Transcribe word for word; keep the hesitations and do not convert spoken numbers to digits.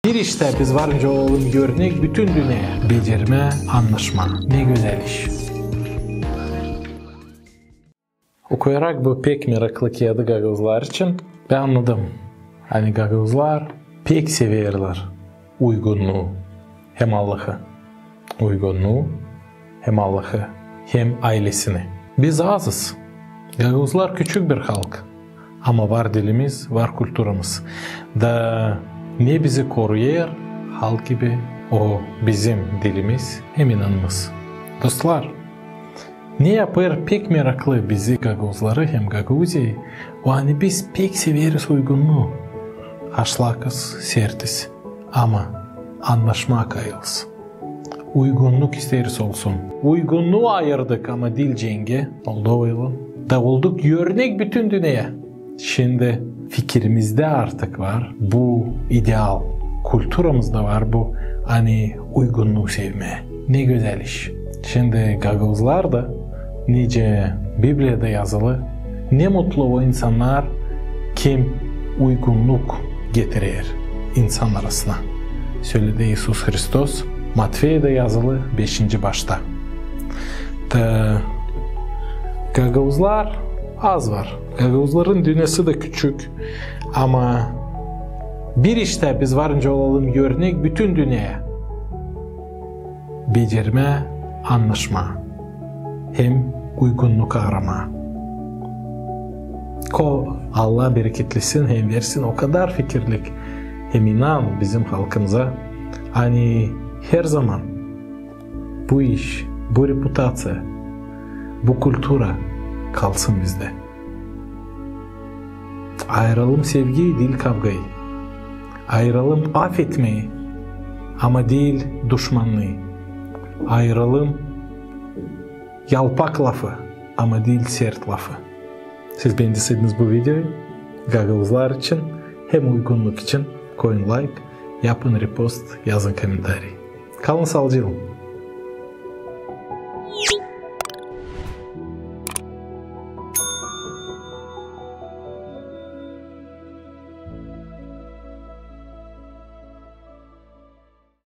Bir iştä biz var nicä olalım örnek bütün dünneyä. Becermää annaşmaa. Ne gözäl iş. Okuyarak bu pek meraklı kiyadı gagauzlar için, bän annadım, ani gagauzlar pek severlär uygunnuu hem Allahı. Uygunnuu hem Allahı, hem aylesini. Biz azız. Gagauzlar küçük bir halk. Ama var dilimiz, var kulturamız. Da ne bizi koruyêr halk gibi, o bizim dilimiz hem inanımız. Dostlar, ne yapêr pek meraklı bizi, gagauzları hem Gagauziyayı, o ani biz pek severiz uygunnuu. Haşlakız, sertiz. Ama annaşmaa kayılız. Uygunnuk isteeriz olsun. Uygunnuu ayırdık, ama diil cengä, Moldovaylan. Da olduk örnek bütün dünneyä. Şindi fikirimizdä artık var bu ideal, kulturamızda var bu, ani uygunnuu sevmää. Ne gözäl iş. Şindi gagauzlar da, nicä Bibliyada yazılı, ne mutlu o insannar, kim uygunnuk getirer insan arasına, söledi İisus Hristos, Matveyda yazılı beşinci başta. Da gagauzlar az var. Gagauzların dünnesi dä küçük. Ama bir iştä biz var nicä olalım örnek bütün dünneyä. Becermää annaşmaa hem uygunnuk aramaa. Ko Allah bereketlesin hem versin o kadar fikirlik hem inan bizim halkımıza, ani herzaman bu iş, bu reputaţiya, bu kultura kalsın bizdä. Ayıralım sevgiyi, diil kavgayı. Ayıralım afetmeyi, ama diil duşmannıı. Ayıralım yalpak lafı, ama diil sert lafı. Siz beendiysäniz bu videoyu, gagauzlar için hem uygunnuk için koyun layk, yapın repost, yazın komentariy. Kalın saalıcaklan.